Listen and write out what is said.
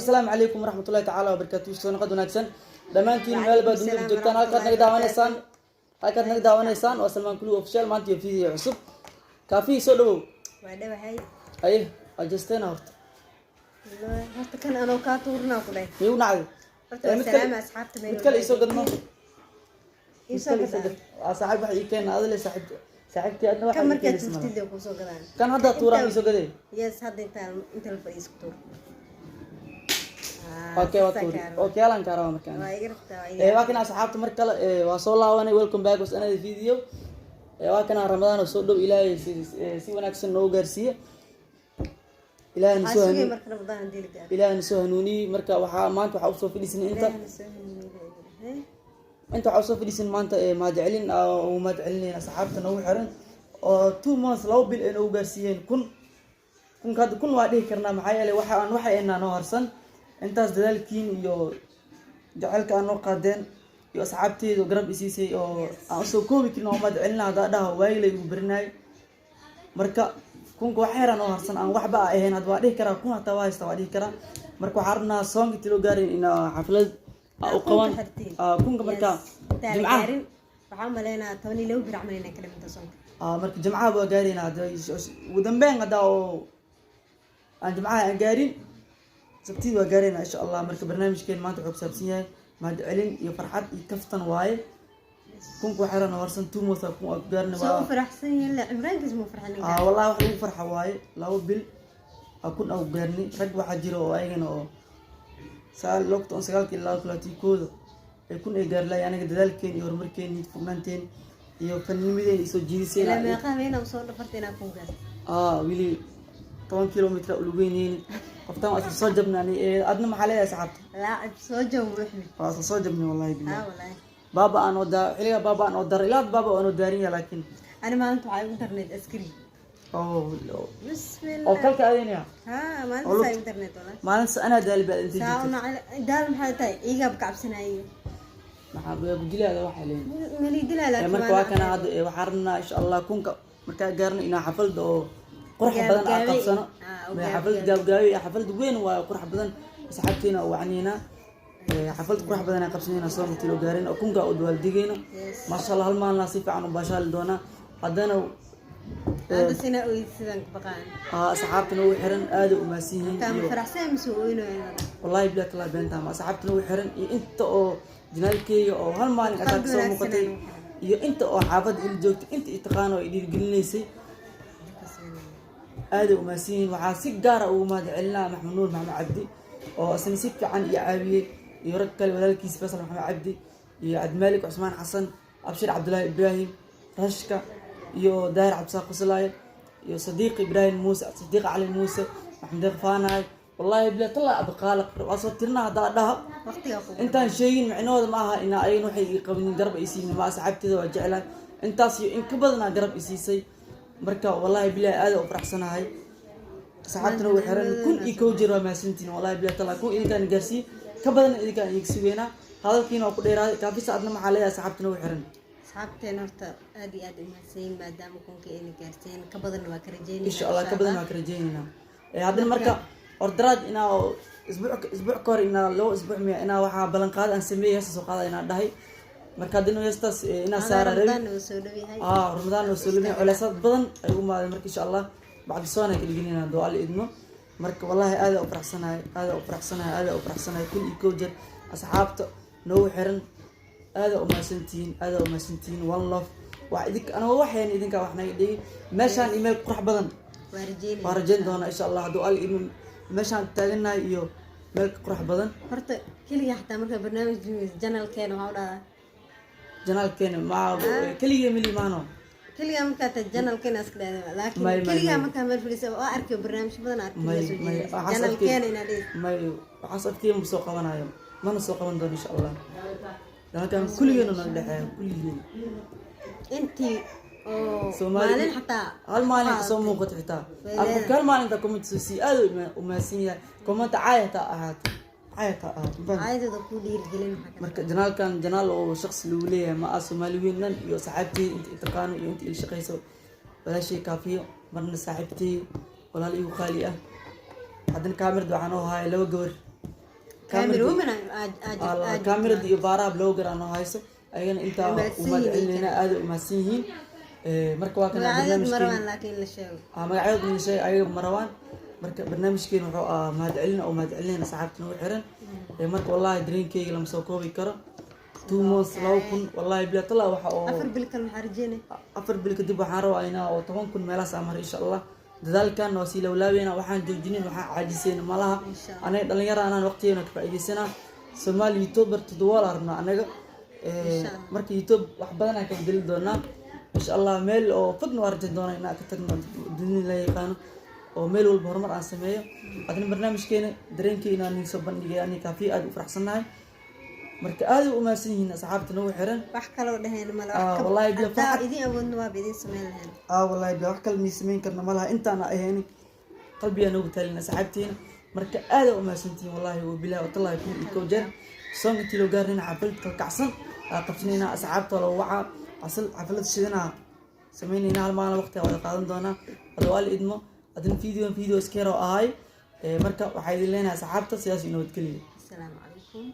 Assalaamu calaykum waraxmatullahi tacaala wabarakaatu. Soo noqod wanaagsan dhammaantiin, meel baad dunida joogtaan. Halkaad naga daawanaysaan waa Salmaan Kulu Official. Maanta iyo video cusub. Kaafiyi, soo dhawow. Waa dhawahay. Aye, ajasteena horta. Horta kan anoo kaa tuurinaa ku dhahay. Miyuu nacday? Horta waa salaama asxaabta meel Mid kale isoo gadno. Isoo gadaan. Waa saaxiib, wax ii keena adile, saaxiib, saaxiibtii adna waxa Kan ii markaad keenaysa malaha. tuurtid lee kuusoo gadaan. Kan hadda tuuraan, isoo gaday. Yes, hadda intaa inta la fadhiis ku tuur. Okay, waa tuuri. Okay, yalan kaa rabaa markaan. Waa iga rabtaa, waa iga. Waa kana asxaabta, mar kale waa soo laabanay. Welcome back was another video. Waa kana Ramadaan oo soo dhow. Ilaahay si wanaagsan noogu gaarsiiye. Ilaahay na Waxaa soo sugay hanuun marka Ramadaan hadii la gaaro. Ilaahay na soo hanuuniyey. Marka waxaa maanta waxaa usoo fadhiisanay inta Ilaahna soo hanuuniyo. Inta waxaa usoo fadhiisan maanta mahadcelin ugu mahadcelinayna asxaabta noogu xiran oo 2 months, 2 bil ay noogu gaarsiiyeen 1000. Kunka hadda 1000 waa dhihi karnaa, maxaa yeelay waxa aan waxa aynaa noo harsan intaas. Dadaalkiin iyo jacaylka aan noo qaadeen iyo asxaabteedu garab isiisay oo aan usoo koobi karin oo mahadcelina haddaa dhaha waagilay ugu berinaay. Marka kunka wax yaraan oo harsan aan waxba ahayn hadda waa dhihi karaa, 1000 hataa waa haysta waa dhihi karaa. Marka waxaa rabnaa soonka intii loo gaarin inaa xaflad aa u qaban. Kunka xirtiin. Kunka marka Intaa la jimcaha gaarin, waxaa umaleynaa 12 bir camal inay ka dhimanto soonka. Marka jimcaha waa gaarayna hadda. Ugu dambeyn hadda oo aan jimcaha aan gaarin, sabtida waa gaarayna insha Allah. Marka barnaamijkeen maanta wuxuu ku saabsan yahay mahadcelin iyo farxad iyo kaftan waaye. Kunka wax yaraan oo harsan, 2 months aa 1000 aa ku gaarina. Soo waa u faraxsan yahay la cimraankiis muu farxan ninka. Wallahi wax lagu farxa waaye, 2 bil aa 1000 aa ku gaarnay. Rag waxaa jira oo ayagana oo sagaal logta sagaalka ilaa 21-da ay 1000 ay gaari lahay. Aniga dadaalkeen iyo horumarkeen iyo furnaanteen iyo fannimadeen iyo soo jiidiseen. Ilaa meeqa habeenaa usoo dhafarta inaa kun gaarto? Wili 10 kilomitr ulugeyneyni qoftaan waa isla soo jabnay. Adna maxaa leedahay asxaabta? Laacib soo jaw buuxmi. Waa isla soo jabnay, wallahi billahi. Wallahi. Baaba aan wadaa xilliga, baaba aan oo dar ilaa baaba aan oo daarin yahay, laakiin Ani maalinta waxaa igu darneyd askari. Oo. Bismillah. Oo kalka adeynaya. Ha, maalintaas igu darneyd wallahi. Maalinta anaa daali baa inta Saa jirta. Una daal maxay tahay, iigaab ka cabsanaye. Maxaa gudilaada waxay leeyihin? Malidilaa laakiin. Marka waa kana hadda waxaan rabnaa insha Allah kunka markaa gaarno inaa xafalda oo qurux badan aan Gaabgaabay. qabsano. Oo xaflad gaabgaabay. gaabgaabay iyo xaflad weyn waa qurux badan asxaabteena oo wacneyna. Xaflad qurux badan aan qabsanayna soo martii loo gaarin oo kunka oo dabaaldegayno. Maasha Allah, hal maalina si fiican u baashaali doonaa haddana. Hadda sina oyd sidan ka baqaan. Asxaabta nagu xiran aad ay u mahadsan yihiin. Taa ma iyo faraxsan mise ooynayo? Wallahi billahi taala beenta ma asxaabta nagu xiran iyo inta oo janaalkeyga oo hal maalin ataa Qalbi kasoo wanaagsan muuqatay aan ugu xiran. iyo inta oo xaafadda ila joogtay, inta i taqaano oo i dhiirigelinaysay, aad ay u mahadsan yihiin. Waxaa si gaara ugu mahad celinaa Maxamed Nuur Maxamed Cabdi oo isna si fiican iyo caawiyey, iyo rag kale, walaalkiis Faysal Maxamed Cabdi iyo Cabdimaalik Cusmaan Xasan, Abshir Cabdullaahi Ibraahim Rashka iyo Daahir Cabdisaaq Quslaaye iyo Sadiiq Ibraahim Muuse, Sadiiq Cali Muuse, Maxamed Deeq Faanaay. Wallahi billahi tallaa abqaaliq waa soo tirina haddaa dhaha. Waqtiga kugu Intaan sheegin micnahooda ma aha inaa ayagana waxay ii qabanin garab ay siinin ma. Asxaabteeda waa jeclahay, intaas iyo in ka badanaa garab i siisay. Marka wallahi billahi aad u faraxsanahay. Asxaabtana way xiran 1001 jeer waa mahadsantihiin. Wallahi billahi taala 1000 idinkaan gaarsiiye, ka badan idinkaan idinka sugeynaa. Hadalkiina waa ku dheeraaday. Kaafisa, adna maxaa leedahay asxaabtana way xiran? Asxaabteen horta aad iyo aad u mahadsanyiin, maadaama kunka ayna gaarsiin, ka badanna waa ka rajeynayna. Insha Allah ka badan waa ka rajeynaynaa. Haddana marka ordaraad inaa isbuuc ka hor, inaa 2 isbuuc miya, inaa waxaa ballan qaad aan sameeyey heesta soo qaada inaa dhahay. Marka haddana heestaas inaa saara rabi. Ramadaan uu soo dhow yahay. Ramadaan oo soo lamay, culeysaad badan ay u imaadeen. Marka insha Allah bacdi soon ay ka dhiganayna doo Alla idmo. Marka wallahi aad u faraxsanahay, aad u faraxsanahay, aad u faraxsanahay. 1001 jeer asxaabta noogu xiran aad u mahadsantihiin, aad u mahadsantihiin. One love. Wax idinka aniga waxayna idinka wax naga dhigi meeshaan email qurux badan. Waa rajeynayna. Waa rajayn doonaa insha Allah hadduu Alla idmo meeshaan taagannahay iyo meel ka qurux badan. Horta keliga xataa marka barnaamij duumaysa janalkeena waxaa u dhahdaa. Janaalkeena ma keligee mili maano. Keligaa markaa ta janalkeena iska dhahda, laakiin May, may, keligaa may. markaa meel fadhiisa waa arkay barnaamij badan arkay May, soo may, jeedinaysa. waxaas Janalkeena inaad dhihid. May, waxaas afkeyga ma soo qabanayo, mana soo qaban doono insha Allah. Janaalkan kulligeena naga dhexeeya, kulligeen. Intii oo Soomaali maalin xataa hal maalin kasoo muuqato xitaa Way qofka hal maalinta comment soo sii aad u mahadsan yahay. Comment caay hataa ahaato, caay hataa ahaato, ma fahamtay? Caadada ku dhiirigelin waxaa ka Marka janaalkan janaal oo shaqsi lagu leeyahay ma ah. Soomaali weyn dhan iyo saaxiibtey inta i taqaano iyo inta ila shaqayso, walaashay Kaafiyo, marna saaxiibtey, walaal igu qaali ah. Haddana kaamirada waxaan oo haaya laba gabar. Camera woman. Kaamirada iyo baaraha blogger aan noo hayso, ayagana intaa Mahadsan u mahad yihiin. celinayna, aad u mahadsan yihiin. Marka waa kana Magacadood barnaamijkeena. Marwaan, laakiin la sheego. Magacadood in la sheego ayaga ma rabaan. Marka barnaamijkeena wuxuu ahaa mahad celin oo mahad celinayna asxaabta nagu xiran. Marka wallahi dareenkeyga lama soo koobi karo. 2 months, 2000, wallahi bila tala waxa oo 4 bil kale maxaa rajeynay? 4 bil kadib waxaan rabaa inaa oo 10,000 meelahaas aan maro, insha Allah. Dadaalkan waa sii lawlaabeyna, waxaan joojinin, waxaan caajisayna malaha. Insha Allah. Anaga dhalinyaro anaan waqtigeena ka faa'iidaysanaa. Somali YouTuber to the world aan rabnaa anaga. Insha Allah. Marka YouTube wax badan aan ka bedeli doonaa, insha Allah. Meel oo fogna waan rajayn doonaa inaan ka tagno, dunida la yaqaano oo meel walba horumar aan sameeyo. Adna barnaamijkeena dareenkeena aan soo bandhigay, ani Kaafiya aad u faraxsannahay. Marka aad u umahadsan yihiin asxaabta nagu xiran. Wax kaloo dheheen male. Wallahi bila Hadaa farxad. idin awoodna waaba idin sameyn lahayn. Wallahi bila wax kale mii samayn karna malaha, intaana ahayn qalbigaa noogu taalin asxaabteena. Marka aad u umahadsantihiin, wallahi wabilahi watallahi, 1001 jeer. Soonka intii loo gaarnayna xaflad kalkacsan aa qabsanayna, asxaabta loo wacaa, asal xaflad shidanaa samaynayna, hal maalin waqti wada qaadan doonaa hada waa la idmo. Adina video iska yar oo ahay. Marka waxaa idin leenahay asxaabta sidaas iyo nabadgeliya. Asalaamu calaykum.